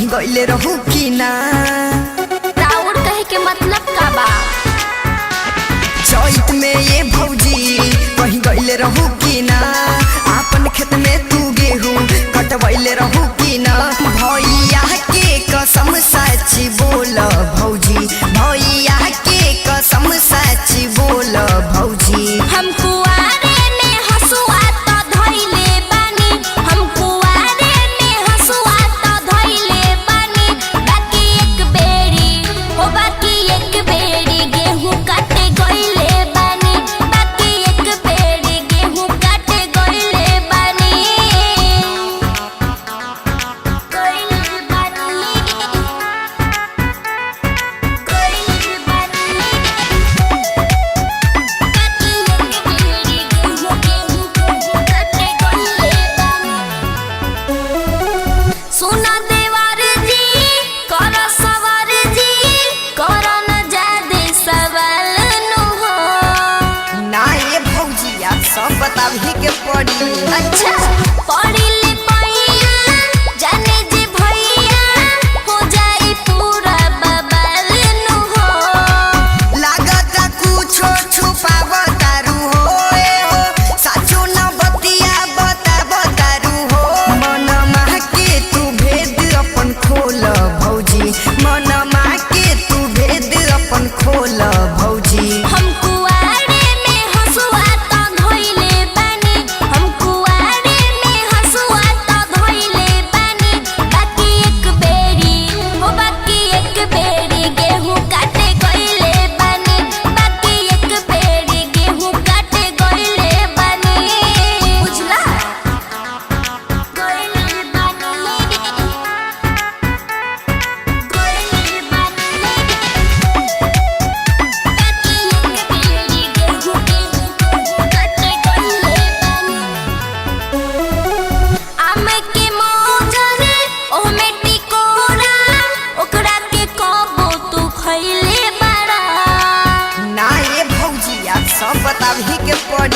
कहीं गइले रहू कि ना? राउर कहे के मतलब का बा? चैत में ये भौजी कहीं गइले रहू कि ना? आपन खेत में तू गेहूं कटवैले रहू कि ना? भैया के कसम साची बोल भौजी, भैया के कसम साची बोल भौजी। हम कुआरे में हसुआ त धइले बानी, हम कुआरे में हसुआ त धइले बानी। बाकी एक बेरी हो, बाकी एक बेरी गेहूं काटे गइले बानी, बाकी एक बेरी गेहूं काटे गइले बानी, गइले बानी, गइले बानी। सुना देवर जी, कर सवार जी, कर न जादे सवाल नु हो। ना ये भौजी, आप सब बताबही के पड़ी। अच्छा, पढ़ी ले पैया जाने जे भैया हो जाई पूरा बबाल नु हो। लागता कुछो छुपाव तारू हो, ए हो साचो न बतिया बताव तारू हो। मनमा के तू भेद अपन खोल भौजी, मनमा के तू भेद अपन खोल भौजी। हम कुआरे में हसुआ त धइले बानी, हम कुआरे में हसुआ त धइले बानी। बाकी एक बेरी हो, बाकी एक बेरी गेहूं काटे गइले बानी, बाकी एक बेरी गेहूं काटे गइले बानी। बुझला? गइले बानी, गइले बानी। ना ये भौजी, आप सब बताबही के पड़ी।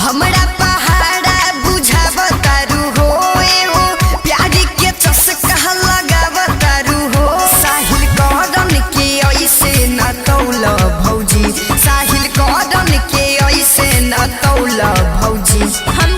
हमरा पहाड़ा बुझाव तारू हो, ए हो प्यारी के चस्का लगाव तारू हो। साहिल करन के ऐसे न तौल भौजी, साहिल करन के ऐसे न तौल भौजी। हम